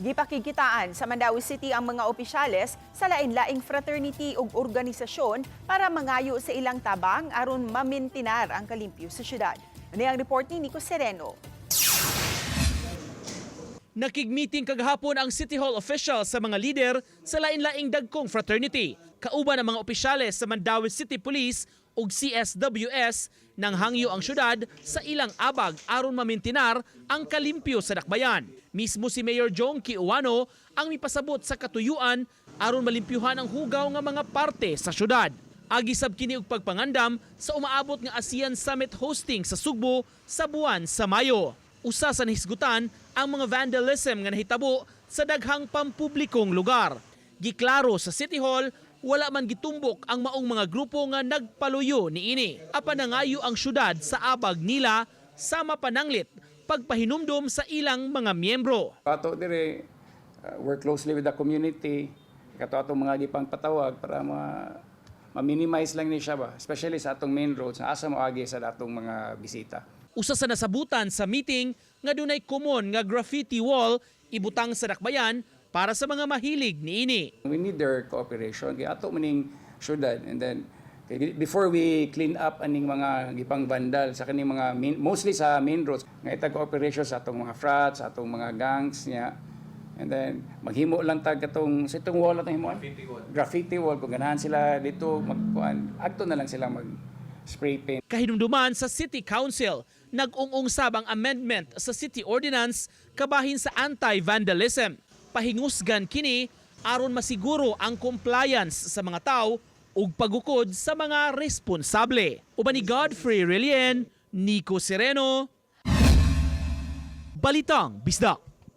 Gipakikitaan sa Mandaue City ang mga opisyales sa lain-laing fraternity ug organisasyon para mangayo sa ilang tabang aron mamintinar ang kalimpyo sa syudad. Ani ang report ni Nico Sereno. Nakig-meeting kagahapon ang City Hall official sa mga lider sa lain-laing dagkong fraternity. Kauban ang mga opisyales sa Mandaue City Police ug CSWS nang hangyo ang syudad sa ilang abag aron mamintinar ang kalimpyo sa dakbayan. Mismo si Mayor Jonkie Ouano ang mipasabot sa katuyuan aron malimpyuhan ang hugaw nga mga parte sa syudad. Agi sab kini og pagpangandam sa umaabot nga ASEAN Summit hosting sa Sugbo sa buwan sa Mayo. Usa sa nahisgutan ang mga vandalism nga nahitabo sa daghang pampublikong lugar. Giklaro sa City Hall, wala man gitumbok ang maong mga grupo nga nagpaluyo niini. Apan nangayo ang syudad sa abag nila sa mapananglit pagpahinumdom sa ilang mga miyembro. Ato dire work closely with the community, kato atong mga gipang patawag para ma-minimize lang ni siya ba, especially sa atong main roads na asa moagi sa atong mga bisita. Usa sa nasabutan sa meeting nga dunay common nga graffiti wall ibutang sa dakbayan para sa mga mahilig niini. We need their cooperation kay ato maning syudad, and then kay before we clean up aning mga gipang vandal sa kaning mga main, mostly sa main roads, nga itag cooperation sa atong mga frats, sa atong mga gangs niya, and then maghimo lang tag katong sa itong wall atong himuan, graffiti wall. Kung ganahan sila dito magkuan, adto na lang sila mag spray paint. Kahinumduman sa City Council, nag-ung-ung sab ang amendment sa City Ordinance kabahin sa anti-vandalism. Pahingusgan kini aron masiguro ang compliance sa mga tao ug pagukod sa mga responsable. Uban ni Godfrey Relien, Nico Sereno, Balitang Bisdak.